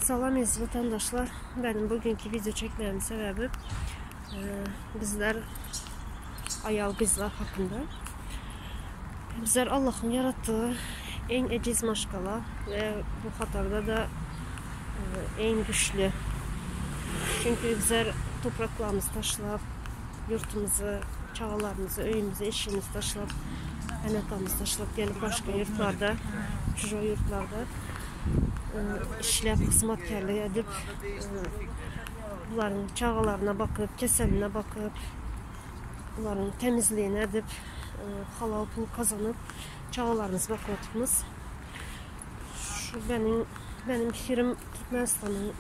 Salam eziz vatandaşlar. Benim bugünkü video çekmemin sebebi e, bizler ayal kızlar hakkında. Bizler Allah'ın yarattığı en eciz maşkala ve bu katarda da e, en güçlü. Çünkü bizler topraklarımızı taşlap, yurtumuzu, çağalarımızı, öyümüzü, eşiğimizi taşlap, ene-atamızı taşlap gelip başka yurtlarda, çujo yurtlarda e, işläp hyzmatkärlik edip, bularyň çagalaryna bakyp, keseline bakyp, bularyň temizligini edip, halal pul gazanyp, çagalarymyzy bakyp otyrmyz. Şu meniň meniň pikirim Türkmenistanyň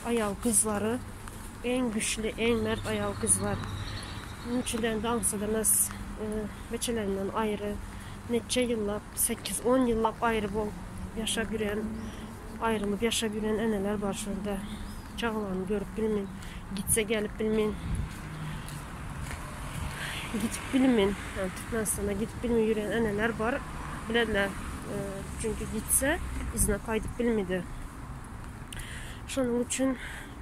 aýal gyzlary eň güçli, eň mert aýal gyzlar. Munuň üçin de aňsat emes, beçelerinden aýry neçe ýyllap, 8-10 ýyllap aýry bolup ýaşap ýören, aýrylyp ýaşap ýören eneler bar şurada. Çagalaryny görüp bilmeýin, gitse gelip bilmeýin. Gidip bilmeýin. Yani Türkmenistana gidip bilmeýin ýören eneler bar. Bilediler. Çünki gitse yzyna gaýdyp bilmedi. Şonuň üçin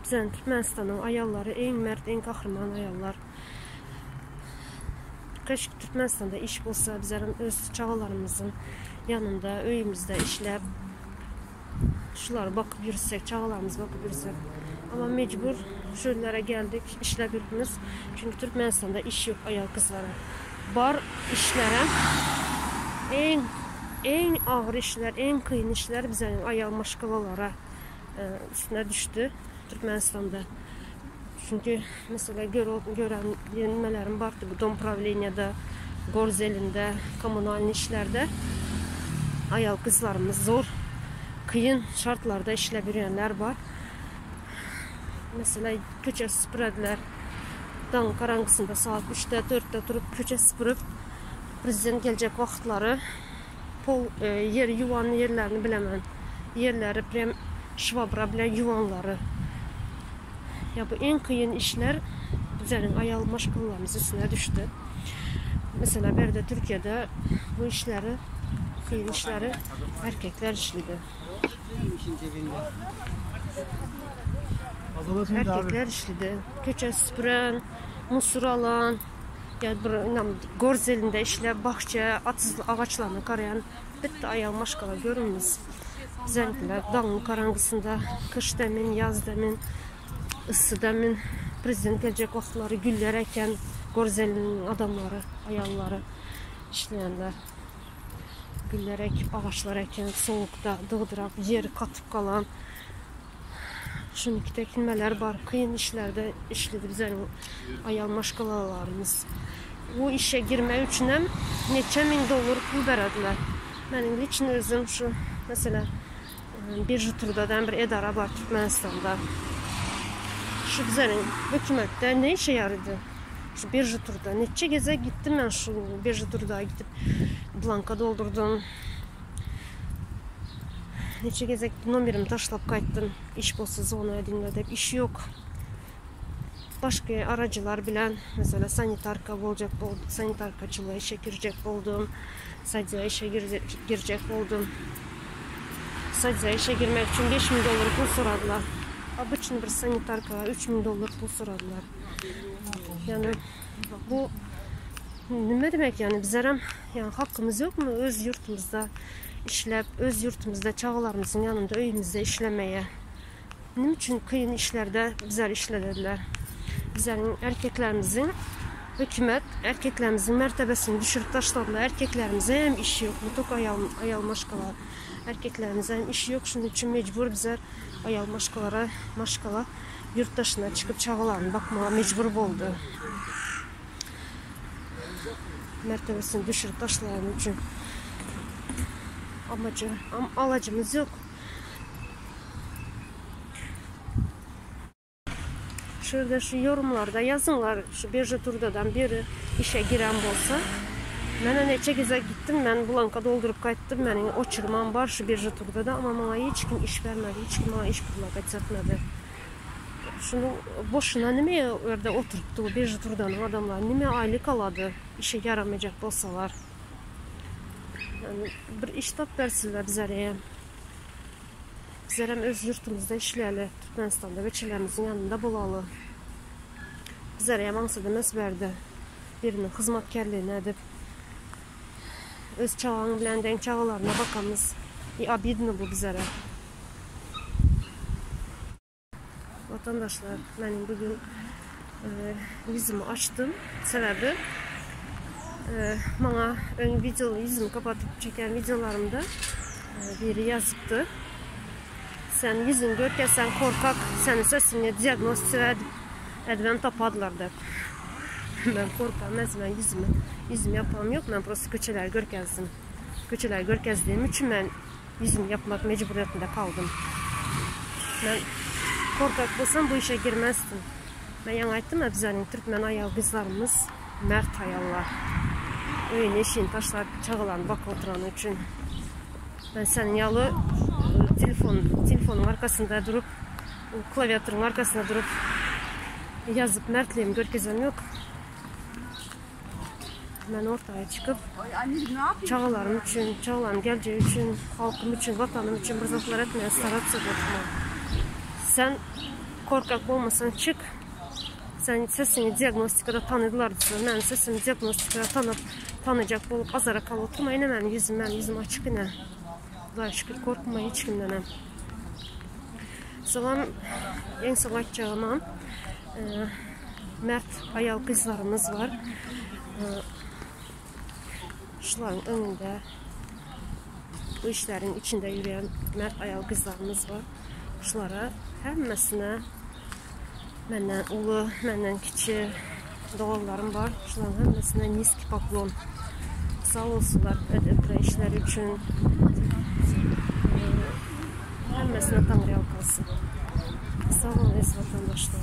bizden Türkmenistanyň aýallary eň mert, eň gahryman aýallar. Keşke Türkmenistanda iş bolsa, bizlerem öz çagalarymyzyň ýanynda, öýümizde işläp, şulary bakyp ýürsek, çagalarymyzy bakyp ýürsek. Amma mejbur şu günlere geldik, işläp ýürkümiz. Çünki Türkmenistanda iş ýok aýal gyzlara. Bar işlerem eň eň agyr işler, eň kyn işler bizeniň aýal maşgalalara üstüne düşdi Türkmenistanda. Çünki mesela gören nimelerim bardy bu dom prawleniýada, gorzelinde, kommunalnyý işlerde aýal gyzlarymyz zor, kyn şartlarda işläp ýörýänler bar. Mesela köçe süpürediler. Daň garaňkysynda saat 3-de, 4-de turup köçe süpürip prezident geljek wagtlary pol e, ýer ýuwan ýerlerini bilemen. Ýerleri prem şwabra bilen ýuwanlary. Ya bu eň kyn işler bizleriň aýal maşgalalarymyz üstüne düşdi. Mesela berde Türkiýede bu işleri kyn işleri erkekler işledi. Erkekler işledi. Köçe süpüren, musur alan, ya bir gorzelinde işläp bahçe, atyz agaçlaryny garaýan bitta aýal maşgala görünmez. Zeňkiler daňyň garaňkysynda kyş demin, ýaz demin, yssy demin prezident geljek wagtlary güller eken Gorzeliniň adamlary, aýallary işleýänler. Güller ekip, agaçlar eken, sowukda dygdyrap, ýeri gatyp galan. Şuniki tekinmeler bar. Kyn işlerde işledi bizleriň aýal maşgalalarymyz. Bu işe girmek üçinem neçe miň dollar pul berediler. Meniň liçno özüm şu mesela Birji Turdadan bir edara bar Türkmenistanda. Şu bizleriň hökümetde ne işe ýarady? Şu Birji Turda neçe gezek gitdim men şu Birji Turda gidip blanka doldurdum. Neçe gezek nomerimi taşlap gaýtdym. Iş bolsa zona ediňler diýip, iş ýok. Başga aracılar bilen, mesela sanitarka boljak boldum, sanitarkaçylyga işe girjek boldum, sadýa işe girjek boldum. Sadýa işe girmek üçin 5000 dollar pul soradylar. Obyçny bir sanitarkaga 3000 dollar pul soradylar. Yani bu nime demek yani bizlerem yani hakkımız yok mu öz yurtumuzda işläp, öz ýurtumyzda çagalarymyzyň ýanynda öýümizde işlemäge? Nime üçin kyn işlerde bizleri işlederler? Bizleriň erkeklerimiziň hökümet erkeklerimiziň mertebesini düşürip taşladylar. Erkeklerimize hem iş ýok. Ne tolko aýal aýal maşgala. Erkeklerimize hem iş ýok. Şunuň üçin mejbur bizler aýal maşgalara maşgala ýurt daşyna çykyp çagalaryny bakmaga mejbur boldy. Mertebesini düşürip taşlany üçin amacı, am, alacımız yok. Şurada şu yorumlarda yazınlar şu birja turdadan biri işe giren bolsa. Men neçe gezek gittim, men blanka doldurup gaýtdym, meniň oçurmam bar şu birja turdada, ama maňa hiç kim iş bermedi, hiç kim maňa iş predlagать etmedi. Şuny boşuna nime o ýerde oturypdy bu birja turdanyň adamlary, nime aýlyk alady işe ýaramajak bolsalar. Yani bir iş tap bersinler bizlere. Bizlerem öz ýurtumyzda işläli, Türkmenistanda weçelerimiziň ýanynda bolaly. Bizlerem aňsat emes bärde biriniň hyzmatkärligini edip, öz çagaň bilen deň çagalaryna bakamyz. I obidno bu bizlere. Watandaşlar, meniň bu gün ýüzümi açdym. Sebäbi maňa öň wideo ýüzümi kapatyp çeken wideolarymda biri ýazypdy. Sen ýüzüňi görkezseň korkak, seni sesiňe diagnostika edip edibem tapadylar diýip. Men korkam, men men ýüzümi ýüzümi ýapam ýok, men prosta köçeleri görkezdim. Köçeleri görkezdiğim üçin men Ýüzümi ýapmak mejburyýetinde galdym. Men korkak bolsam bu işe girmezdim. Men ýaňy aýtdym-a bizleriň türkmen aýal gyzlarymyz mert aýallar. Öýüni işini taşlap çagalaryny bakyp oturany üçin. Men seniň ýaly telefon telefonyň arkasynda durup klawiaturyň arkasynda durup ýazyp mertligimi görkezem ýok. Men ortaya çykyp, çagalarym üçin, çagalarym geljegi üçin, halkym üçin, watanym üçin bir zatlar etmeye starаться edip Sen korkak bolmasaň çyk. Sen sesini diagnostikada tanydylar diýse, men sesimi diagnostikada tanıp, tanıyacak bolup azara kalıp oturma. Ine benim yüzüm, benim yüzüm açık ine. Hudaýa şükür korkma hiç kimdenem. Salam, en soň aýtjagymam, mert aýal gyzlarymyz bar. Şularyň öňünde bu işleriň içinde ýürýän mert aýal gyzlarymyz bar. Şulara hemmesine menden uly, menden kiçi doganlarym bar. Şularyň hemmesine niski poklon. Sag bolsunlar edip işleri üçin. Hemmesine Taňryýalkasyn. Sag boluň eziz watandaşlar.